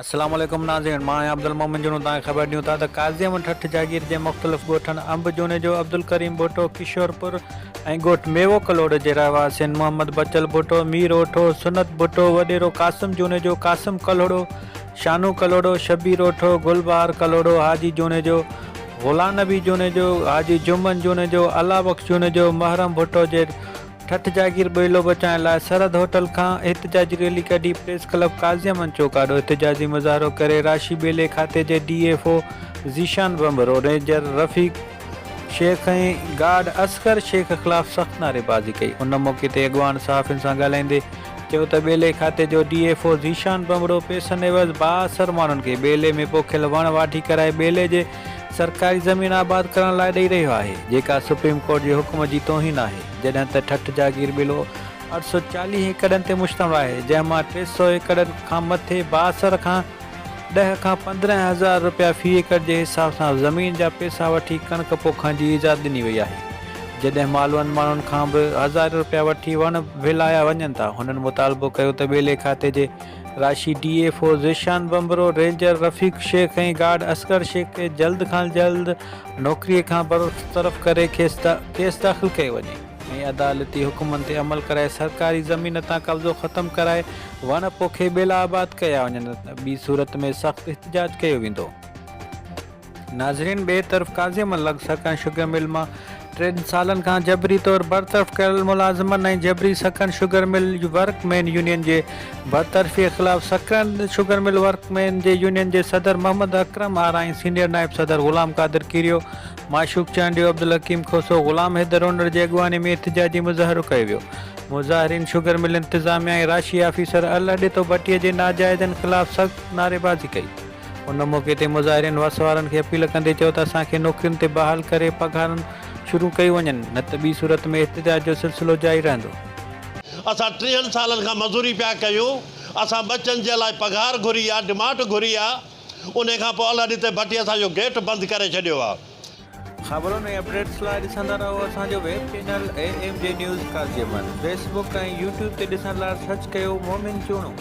السلام عليڪم ناظرين مان آهيان عبدالمومن جوڻو توهان کي خبر ڏيون ٿا ته قاضي احمد ٺٽ جاگير جي مختلف ڳوٺن انب جوڻيجو، عبدالڪريم ڀٽو، ڪشورپور ۽ ڳوٺ ميوو ڪلهوڙو جي رهواسين محمد بچل ڀٽو، مير اوٺو، سنت ڀٽو، وڏيرو قاسم جوڻيجو، قاسم ڪلهوڙو، شانو ڪلهوڙو، شبير اوٺو، گل بهار ڪلهوڙو، حاجي جوڻيجو، غلام نبي جوڻيجو، حاجي جمن جوڻيجو، الله بخش جوڻيجو، محرم ڀٽو جي ٺٽ جاگير ٻيلو بچائڻ لاء سرحد هوٽل کان احتجاجي ريلي ڪڍي پريس ڪلب قاضي احمد چوڪ آڏو احتجاجي مظاهرو ڪري راشي ٻيلي کاتي جي D F O Zeeshan Bhanbhro, ranger Rafiq Shaikh ۽ guard Asghar Shaikh خلاف سخت نعريبازي ڪئي. ان موقعي تي اڳواڻ صحافين سان ڳالهائيندي چيو ته ٻيلي کاتي جو D F O Zeeshan Bhanbhro پئسن عيوض بااثر ماڻهن کي ٻيلي ۾ پوکيل وڻ واڍي ڪرائي ٻيلي جي سرڪاري زمين آباد ڪرڻ لاء ڏئي رهيو آهي جيڪا سپريم ڪورٽ جي حڪم جي توهين آهي جڏهن ته ٺٽ جاگير ٻيلو 840 ايڪڙن تي مشتمل آهي جنهن مان 300 ايڪڙن کان مٿي بااثر کان ڏهه کان 15 هزار رپيا في ايڪڙ جي حساب سان زمين جا پئسا وٺي ڪڻڪ پوکڻ جي اجازت ڏني وئي آهي، جڏهن مالوند ماڻهن کان به هزارين رپيا وٺي وڻ ڀيلايا وڃن ٿا. هنن مطالبو ڪيو ته ٻيلي کاتي جي راشي D F O Zeeshan Bhanbhro, ranger Rafiq Shaikh ۽ guard Asghar Shaikh کي جلد کان جلد نوڪري کان برطرف ڪري کيس ڪيس داخل ڪيو وڃي. ۽ عدالتي حڪمن تي عمل ڪرائي سرڪاري زمين تان قبضو ختم ڪرائي وڻ پوکي ٻيلا آباد ڪيا وڃن نه ته ٻي صورت ۾ سخت احتجاج ڪيو ويندو. ناظرين ٻئي طرف قاضي احمد لڳ سڪن شگر مل مان ٽن سالن کان جبري طور برطرف ڪيل ملازمن ۽ جبري Sakkar sugar mill workmen union جي برطرفي خلاف سڪرنڊ شگر مل ورڪ مين جي يونين جي صدر محمد اڪرم آرائين سينيئر نائب صدر غلام قادر ڪيريو معشوق چانڊيو، عبدالحڪيم کوسو، غلام حيدر اونڙ جي اڳواڻي ۾ احتجاجي مظاهرو ڪيو ويو. مظاهرين شگر مل انتظاميا ۽ راشي آفيسر الهڏتو ڀٽي جي ناجائزين خلاف سخت نعريبازي ڪئي. ان موقعي تي مظاهرين وس وارن کي اپيل ڪندي چيو ته اسان کي نوڪرين تي بحال ڪري پگهارن شروع ڪيون وڃن نه ته ٻي صورت ۾ احتجاج جو سلسلو جاري رهندو. اسان ٽيهن سالن کان مزوري پيا ڪيون، اسان ٻچن جي لاء پگهار گهري آ، ڊمانڊ گهري آ، انهي کان پوء الله ڏتي ڀٽي اسان جو گيٽ بند ڪري ڇڏيو آ. خبرن ۽ اپڊيٽس لاء ڏسندا رهو اسان جو web channel A M J news Qazi Ahmed Facebook ۽ YouTube تي ڏسڻ لاء سرچ ڪيو مومن چوڻو.